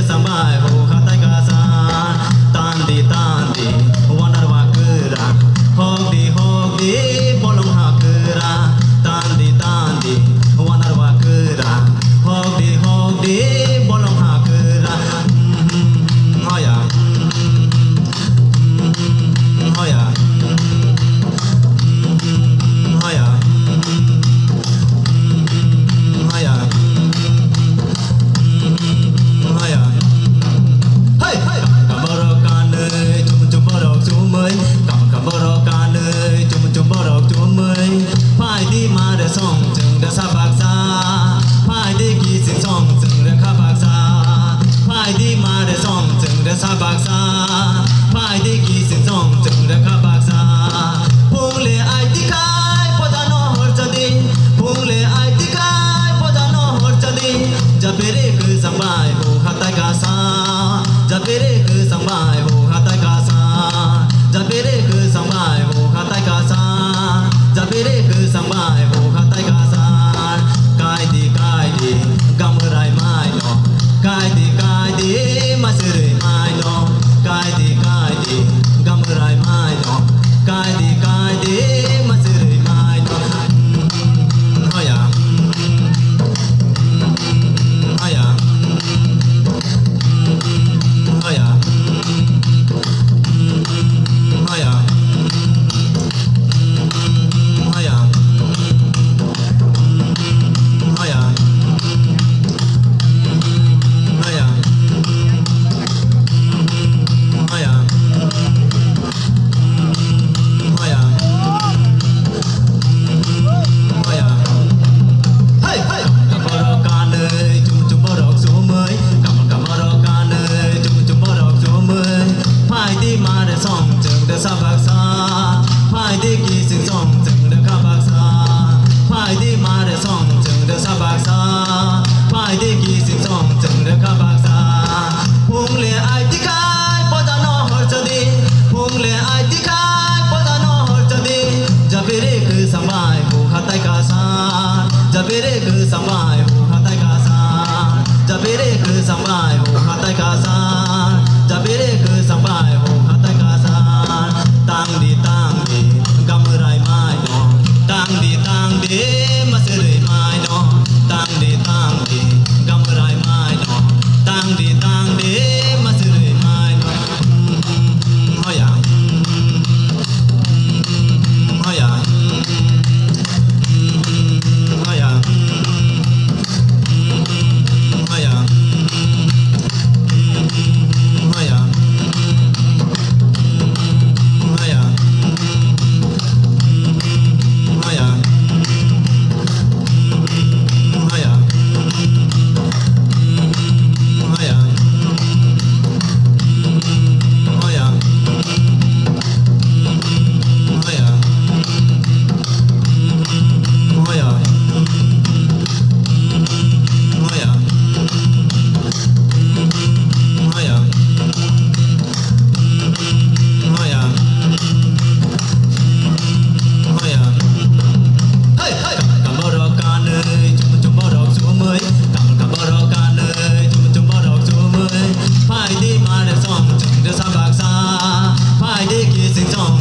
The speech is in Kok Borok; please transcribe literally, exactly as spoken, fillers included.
Sambai bo hatai kasa, tandi tandi, wanar wakura, hogdi hogdi, bolong hakura, tandi tandi, wanar wakura, hogdi hogdi, bolong hakura. Hoya. Hoya. Hoya. Hoya. Hoya. Hey, hey. Kaborok kanwi chum chum borok chumwi. Kam kaborok kanwi chum chum borok chumwi. Phaidi mare song chwng da sabaksa. Phaidi kising song chwng da khabaksa. Phaidi mare song chwng da sabaksa. Phaidi kising song chwng da khabaksa. Phungle aiti khai poda no horchadi. Phungle aiti khai poda no horchadi. Japere kwsang bai bo hatai kasa. Japere kwsang bai bo hatai kasa. Japere kwsang bai bo hatai kasa. Japere kwsang bai bo hatai kasa. Kaidi kaidi gamrai mai no. Kaidi kaidi masiri mai no. Kaidi kaidi gamrai mai no. Kaidi kaidi masiri mai no. Hoya. Hoya. Hoya. Hoya. Hoya. Hoya. Hoya. Hoya. Hoya. Hoya. Hey, hey. Kaborok kanwi chum chum borok chumwi. Kam kaborok kanwi chum chum borok chumwi. Phaidi mare song chwng da sabaksa. Phaidi kising song chwng da khabaksa. Phaidi mare song chwng da sabaksa. Phaidi kising song chwng da khabaksa. Phungle aiti khai poda no horchadi. Phungle aiti khai poda no horchadi. Japere kwsang bai bo hatai kasa. Japere kwsang bai bo hatai kasa. Japere kwsang bai bo hatai kasa. Japere kwsang bai bo hatai kasa. Tangdi tangdi gamrai mai no. Tangdi tangdi masiri mai no. Tangdi tangdi gamrai mai no. Tangdi tangdi masiri mai no. Hoya. Hoya. Hoya. Hoya. Hoya. Hoya. Hoya. Hoya. Hoya. Hoya. Hoya. Hoya. Hoya. Hoya. Hoya. Hoya. Hey, hey. Kaborok kanwi chum chum borok chumwi. Kam kaborok kanwi chum chum borok chumwi. Phaidi mare song chwng da sabaksa. Phaidi kising song